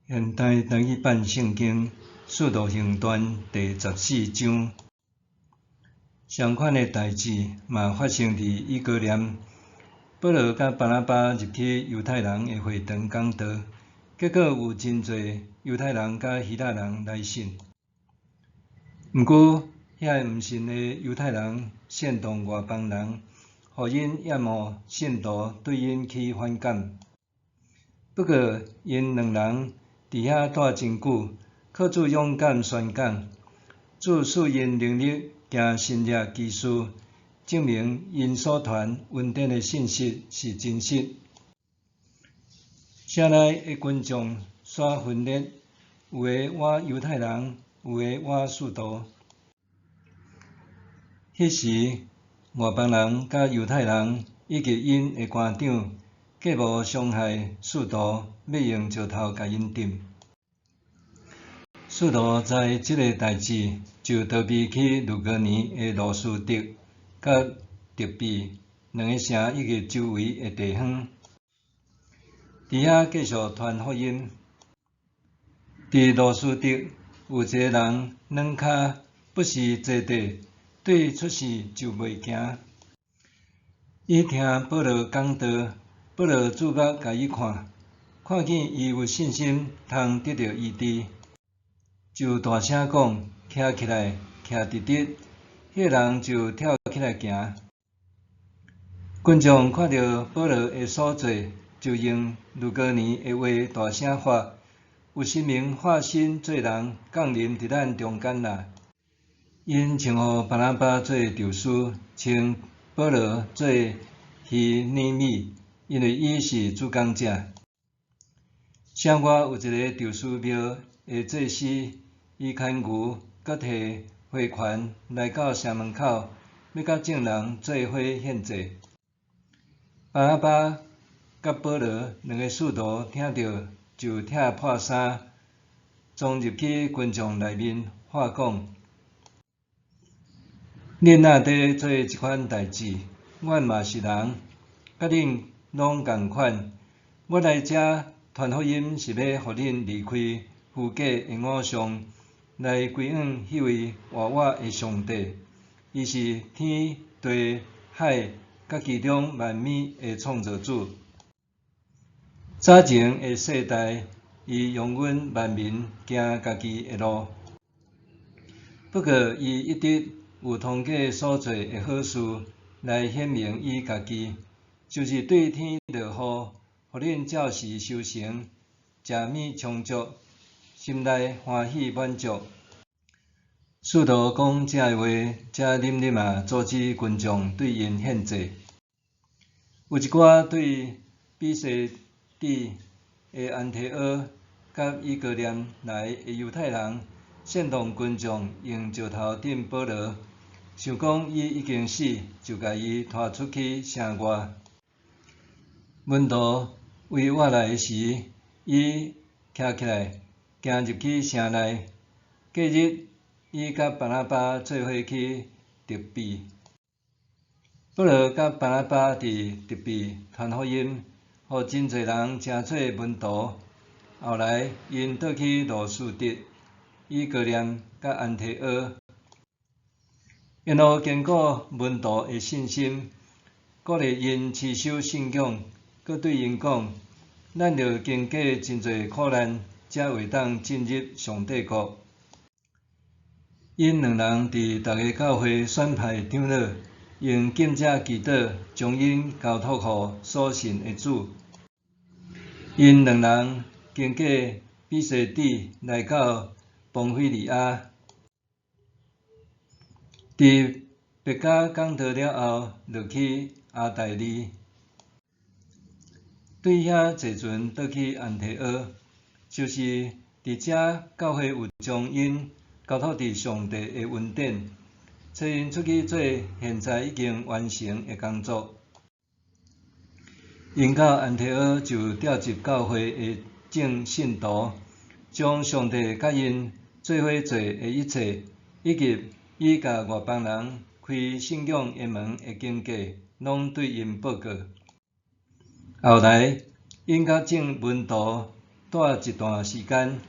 現代台語版聖經《使徒行傳》第14章，相款的代誌嘛發生佇以哥念。保羅佮巴拿巴入去猶太人的會堂講道，結果有真濟猶太人佮希臘人來信。毋過，遐个毋信的猶太人煽動外邦人，予𪜶厭惡信徒，對𪜶起反感。不過，𪜶兩人佇遐蹛真久，靠主勇敢宣講，主賜𪜶能力行神蹟奇事，證明𪜶所傳恩典的信息是真實。城內的群眾煞分裂，有的倚猶太人，有的倚使徒。彼時，外邦人佮猶太人以及𪜶的官長，計謀傷害使徒，欲用石頭共𪜶擲。使徒知這个代誌，就逃避去呂高尼的路司得佮德比兩个城以及周圍的地方，佇遐繼續傳福音。佇路司得有一個人軟跤不時坐地，對出世就袂行。伊聽保羅講道，保羅注目共伊看，看見伊有信心通得著醫治，就大聲講：徛起來，徛直直。彼个人就跳起來行。群眾看著保羅的所做，就用呂高尼的話大聲喊：有神明化身做人降臨佇咱中間啦！𪜶稱呼巴拿巴做宙斯，稱保羅做希耳米，因為伊是主講者。城外有一个宙斯廟的祭司，伊牽牛閣提花環來到城門口，欲佮眾人做伙獻祭。巴拿巴佮保羅兩个使徒聽著，就拆破衫，衝入去群眾內面，喊講：恁若佇做這款代誌，阮嘛是人，佮恁攏仝款。阮來遮傳福音，是欲予恁離開虛假的偶像，來歸向彼位活活的上帝。伊是天地海佮其中萬物的創造主。早前的世代，伊容忍萬民行家己的路。不過，伊一直有通過所做的好事來顯明伊家己，就是對天落雨，予恁照時收成，食物充足，心內歡喜滿足。使徒講這个話，才忍忍仔阻止群眾對𪜶獻祭。有一寡對彼西底的安提阿佮以哥念來的猶太人，煽動群眾用石頭擲保羅，想講伊已經死，就共伊拖出去城外。門徒圍倚來的時，伊徛起來，行入去城內。隔日，伊佮巴拿巴做伙去德比。保羅佮巴拿巴佇德比傳福音，予真濟人成做門徒。後來，𪜶倒去路司得、以哥念佮安提阿，沿路堅固門徒的信心，鼓勵𪜶持守信仰，閣對𪜶講：咱著經過真濟苦難，才會當進入上帝國。𪜶兩人佇逐个教會選派長老，用禁食祈禱，將𪜶交託予所信的主。𪜶兩人經過彼西底來到磅腓利亞，佇別迦講道了後，落去阿大利，對遐坐船倒去安提阿，就是佇遮教會有將𪜶交託佇上帝的恩典，差𪜶出去做現在已經完成的工作。𪜶到安提阿就召集教會的眾信徒，將上帝佮𪜶做伙做的一切，以及伊共外邦人開信仰的門的經過，攏對𪜶報告。後來，𪜶佮眾門徒帶蹛一段時間。